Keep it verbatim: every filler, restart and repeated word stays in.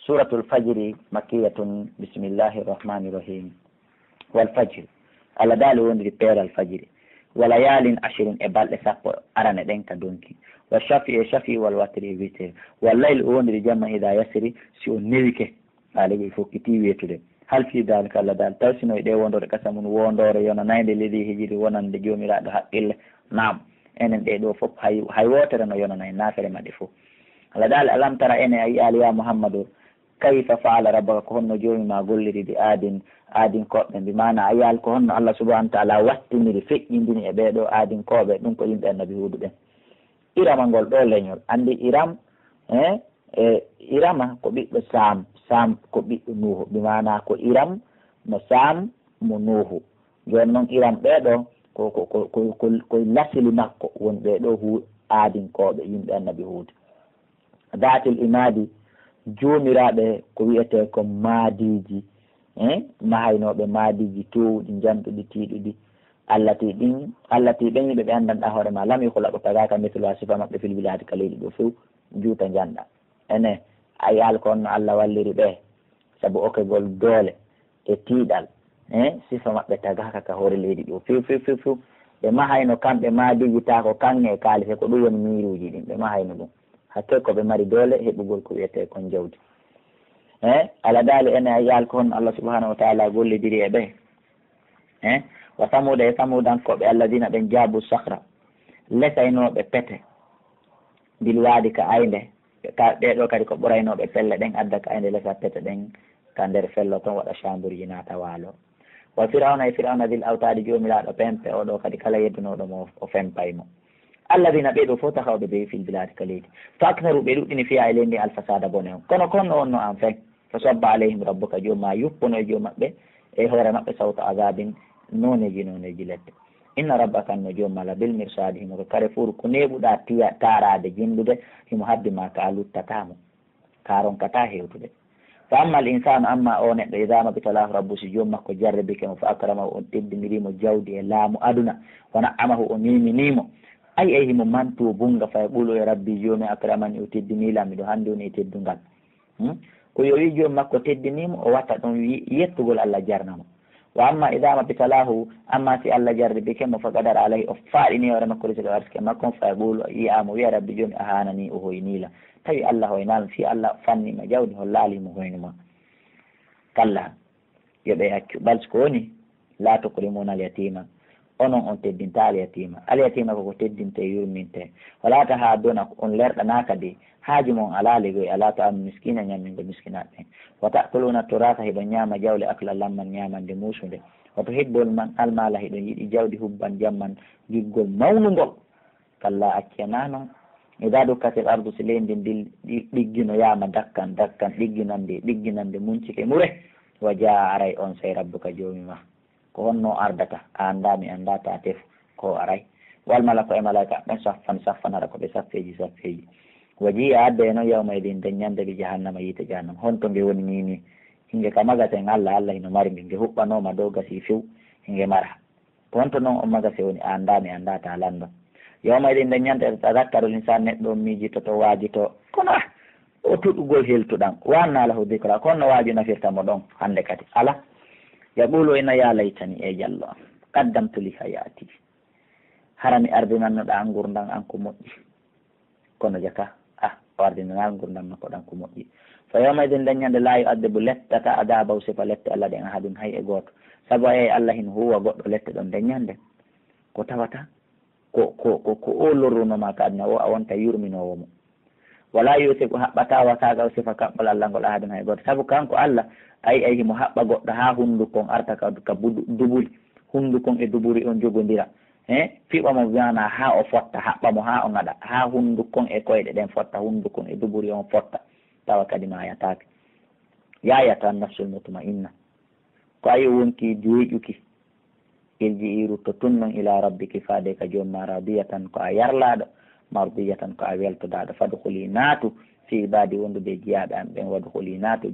Suuratul Fajri, makkiyatun, bismillaahi rahmaani rahiim. Wal fajri, Alla daali wondiri peeral fajiri. Wa layaalin ashrin, e balɗe sappo arane ɗen ka donki. Wa shafi, e shafi, wal watri, e witiri. Wal layli, o wondiri jamma, idaa yasiri, si o newike. Haali ko fokkitii weetude. Hal fii daalika, Alla daali, taw si no e ɗee wondoore qasamun wondoore yonanaynde li zii hijri wonande joomiraaɗo haqqille? Naam, enen ɗee ɗoo fof hay, hay wootere no yonanay naafere maɗɗe fof. Alla daali, alam tara, ene a yi'aali yaa Muhammadu, kayfa fa'ala rabbuka, ko honno joomi maa golliri bi aadin, aadinkooɓe ɓen, bi maana a yi'aali ko honno Alla subhaanahu wa ta'aala wattiniri, feƴƴindini e ɓee ɗoo aadinkooɓe, ɗum ko yimɓe annabi Huudu ɓen. Irama ngol ɗoo leñol, anndi Iram, eh, E Irama ko ɓiɗɗo Saam, Saam ko ɓiɗɗo Nuuhu, bi maanaa ko Iram mo Saam mo Nuuhu. Jooni non Iram ɓee ɗoo ko, ko, ko, ko, ko, ko lasili makko woni ɓee ɗoo hu-, aadinkooɓe, yimɓe annabi Huudu. Daatil imaadi, joomiraaɓe ko wi'etee ko maadiiji, eh, mahaynooɓe maadiiji toowuɗi, njanɗuɗi, tiiɗuɗi. Allati ɗin, allati ɓen yimɓe ɓe anndanɗaa hoore maa, lam yukhlaq, tagaaka, mithluhaa, sifa maɓɓe, fil bilaadi, ka leydi ɗoo few, juuta njanɗa. Ene, a yi'aali ko honno Alla walliri ɓe? Sabu okegol doole e tiiɗal, eh, sifa maɓɓe tagaaka ka hoore leydi ɗoo. Few, few, few, few. Ɓe mahayno kamɓe maadiiji taa ko kaŋŋe e kaalise, ko ɗum woni miiruuji ɗin. Ɓe mahayno ɗum. Hakkee ko ɓe mari doole heɓugol ko wi'etee kon jawdi. Eh, Alla daali ene, a yi'aali ko honno Alla subhaanahu wa ta'aala gollidiri e ɓe? Eh, wa Samuuda, e Samuudankooɓe, alladiina ɓen jaabu sakhra, lesaynooɓe pete, bil waadi ka aynde, ka, ɓee ɗoo kadi ko ɓuraynooɓe pelle ɗen, adda ka aynde lesa pete ɗen ka nder fello ton, waɗa caamburji naata waalo. Wa Fir'awna, e Fir'awna, dil awtaadi, joomiraaɗo pempe, oo ɗoo kadi kala yeddunooɗo mo o fempay mo. Alladiina, ɓee ɗoo fof, taxaw, ɓe bewi, fil bilaadi, ka leydi. Fa aktharu, ɓe ɗuɗɗini, fiihaa, e leydi ndin, al fasaada, bone on. Kono ko honno wonno an fay? Fa sabba alayhim rabbuka, joom maa yuppuno e joom maɓɓe, e hoore maɓɓe, sawta azaabin, nooneeji nooneeji lette. Inna rabbaka, no joom maa, la bil mirsaadi, himo ka carrefour, ko neeɓuɗaa tiya-, taaraade, jinndude, himo habbi maa ka a luttataa mo, ka a ronkataa hewtude. Fa ammal insaanu, ammaa oo neɗɗo, idaa mabtalaahu rabbuhu, si joom makko jarribike mo, fa akramahu, o teddinirii mo jawdi e laamu aduna, wa na'amahu, o neeminii mo, ay, ay, himo mantu, o bunnga, fa yaquulu, o wi'a, rabbi, joomi, akramani, o teddinii lan, miɗo hanndi woni e teddungal. Hmm? Ko yo wi'i joom makko teddinii mo, o watta ɗum wi-, yettugol Alla jarna mo. Wa amma idaa mabtalaahu, amma si Alla jarribike mo, fa qadara alayhi, o faaɗini hoore makko risqa arsike makko, fa yaquulu, yi'a mo, wi'a, rabbi, joomi, ahaanani, o hoynii lan. Tawi Alla hoynaali mo, si Alla fanni ma jawdi, hollaali mo hoynu ma. Kalla, yo ɓe accu. Bal, si ko woni, laa tukrimuuna al yatiima, onon on teddintaa al yatiima. Al yatiima ko ko teddintee, yurmintee. Wa laa tahaadduuna, ko on lerɗanaa kadi, haaju mon alaa ligoy, alaa ta'aamil miskiina, ñammingol miskinaaɓe ɓen. Wa ta'kuluuna turaasa, hiɗon ñaama jawle, aklan lamman, ñaamande muusunde. Wa tuhibbuna al maala, hiɗon yiɗi jawdi, hubban jamman, giggol mawnungol. Kallaa, accanaa non. Idaa dukkatil ardu, si leydi ndin dil-, ɗi-, ɗigginoyaama dakkan, dakkan, ɗigginande, ɗigginande, muncike mure. Wa jaa'a, aray on sey, rabbuka, joomi maa. Ko honno o ardata? A anndaa, mi anndaa, taa tefu. Ko o aray. Wal malaku, e malaa'ika ɓen, saffan, saffan, hara ko ɓe saffeeji, saffeeji. Wa jii'a, addee non, yawma idin, nden ñande, bi jahannama, yiite jahannama. Honto nge woni nii nii? Hinge ka magasen Alla, Alla hino mari nge, nge huɓɓanooma dow gasii few, hinge mara. Ko honto non on magasin woni? A anndaa, mi anndaa, taa lanndo. Yawma idin, nden ñande, tatazakkaru l-insaanu, neɗɗo on miijitoto, waajito. Kono, ah, o tuɗugol heltuɗan. Wa annaa lahu dikraa, ko honno waaju nafirta mo ɗon hannde kadi? Alaa. Yaquulu, o wi'a, yaa laytanii, ee jallo an, qaddamtu li hayaatii. Hara mi ardinanno ɗaa ngurndan an ko moƴƴi. Kono jaka, ah, o ardinanaa ngurndan makko ɗan ko moƴƴi. Fa yawma idin, nden ñande, laa yu'adhibu, lettataa, adaabahu, sifa lette Alla ɗen, ahadun, hay e gooto. Sabu a yi'ay Alla hino huuwa goɗɗo lette ɗon nden ñande. Ko tawata ko, ko, ko, ko o lorruno ma ka aduna o, a wonta yurminoowo mo. Wa laa yuusiqu, haɓɓataa, wasaaqahu, sifa kaɓɓol Alla ngol, ahadun, hay gooto. Sabu kanko Alla, a yi'ay himo haɓɓa goɗɗo haa hunduko on arta ka, ka budu-, duburi, hunduko on e duburi on jogondira. He, fiɓa mo, bi maanaa haa o fotta, haɓɓa mo haa o ŋaɗa, haa hunduko on e koyɗe ɗen fotta, hunduko on e duburi on fotta, tawa kadi maayataake. Yaa ayyatuhan nafsul mutma'inna, ko a yo wonkii deeƴuki, irji'i, rutto tun non, ilaa rabbiki, faade ka joom maa, raadiyatan, ko a yarlaaɗo, mardiyatan, ko a weltodaaɗo, fadkhuli, naatu, fii ibaadi, wondude e jiyaaɓe an ɓen, wadkhuli, naatu,